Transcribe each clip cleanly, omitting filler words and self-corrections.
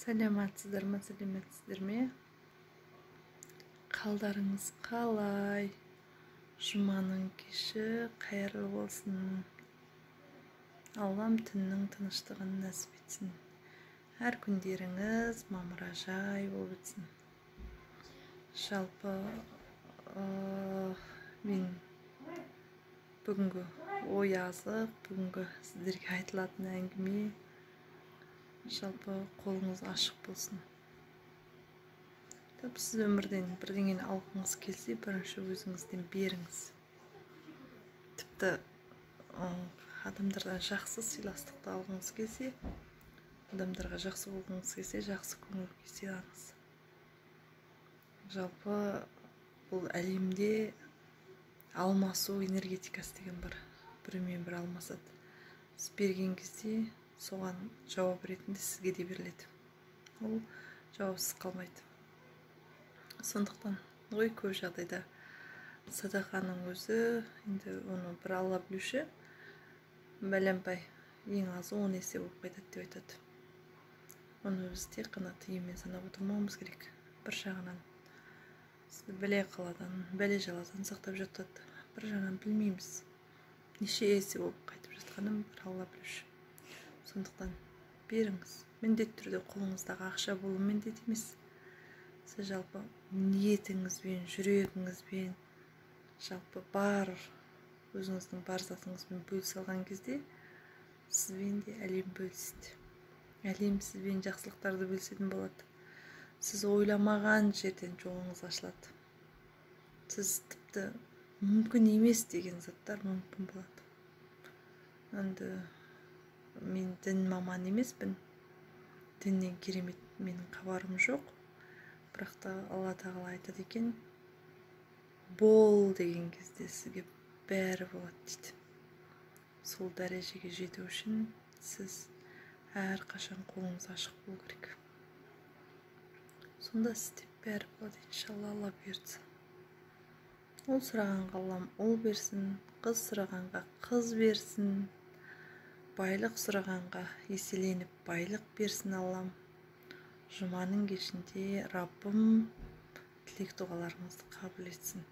Сәлеметсіздер ме, сәлеметсіздер ме? Қалдарыңыз қалай? Жұманың кеші қайырлы болсын. Аллам түннің тыныштығын нәсіп етсін. Әр күндеріңіз мамыражай болып өтсін. Жалпы мен бүгінгі ой азық, бүгінгі сіздерге айтылатын әңгіме, жалпы қолыңыз ашық болсын. Тап сіз өмірден бірдеңені алғыңыз келсе, бірінші өзіңізден беріңіз. Тіпті адамдардан жақсы сыйластықты алғыңыз келсе, адамдарға жақсы болғыңыз келсе, жақсы көңіл күй сыйлаңыз. Жалпы бұл әлемде алмасу энергетикасы деген бар. Бірімен бірі алмасады. Сіз берген кезде соған жауап ретінде сізге де беріледі. Ол жауапсыз қалмайды. Сондықтан ғой көп жағдайда садақаның өзі, енді оны бір Алла білуші, бәленбай ең азы 10 есе болып қайтады деп айтады. Оны біз тек қана тиынмен санап отырмауымыз керек. Бір жағынан сізді бәле қаладан, бәле жаладан сақтап жатады. Бір жағынан білмейміз, неше есе болып қайтып жатқанын бір Алла білуші. Сондықтан беріңіз. Міндетті түрде қолыңыздағы ақша болу міндет емес. Сіз жалпы ниетіңізбен, жүрегіңізбен, жалпы бар өзіңіздің бар затыңызбен бөлісе алған кезде сізбен де әлем бөліседі. Әлем сізбен жақсылықтарды бөлісетін болады. Сіз ойламаған жерден жолыңыз ашылады. Сіз тіпті мүмкін емес деген заттар мүмкін болады. Енді мен дін маман емеспін. Діннен керемет менің хабарым жоқ. Бірақ та Алла тағала айтады екен, бол деген кезде сізге бәрі болады дейді. Сол дәрежеге жету үшін сіз әрқашан қолыңыз ашық болу керек. Сонда сізде бәрі болады, иншалла, Алла бұйыртса. Ұл сұрағанға Аллам ұл берсін, қыз сұрағанға қыз берсін, байлық сұрағанға еселеніп байлық берсін Аллам. Жұманың кешінде Раббым тілек дұғаларыңызды қабыл етсін.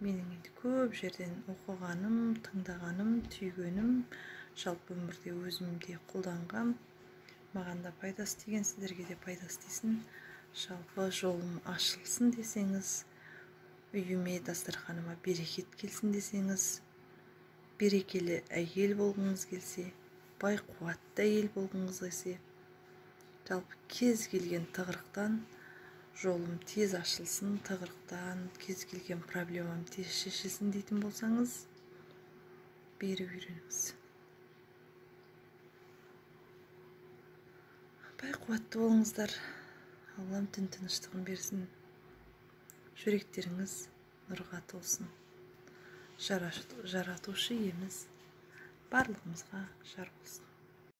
Менің енді көп жерден оқығаным, тыңдағаным, түйгенім, жалпы өмірде өзімде қолданған, маған да пайдасы тиген, сіздерге де пайдасы тисін. Жалпы жолым ашылсын десеңіз, үйіме, дастарханыма берекет келсін десеңіз, берекелі әйел болғыңыз келсе, бай қуатты әйел болғыңыз келсе, жалпы кез келген тығырықтан жолым тез ашылсын, тығырықтан кез келген проблемам тез шешілсін дейтін болсаңыз, беріп үйреніңіз. Бай қуатты болыңыздар. Аллам түн тыныштығын берсін. Жүректеріңіз нұрға толсын. Жаратушы иеміз барлығымызға жар болсын.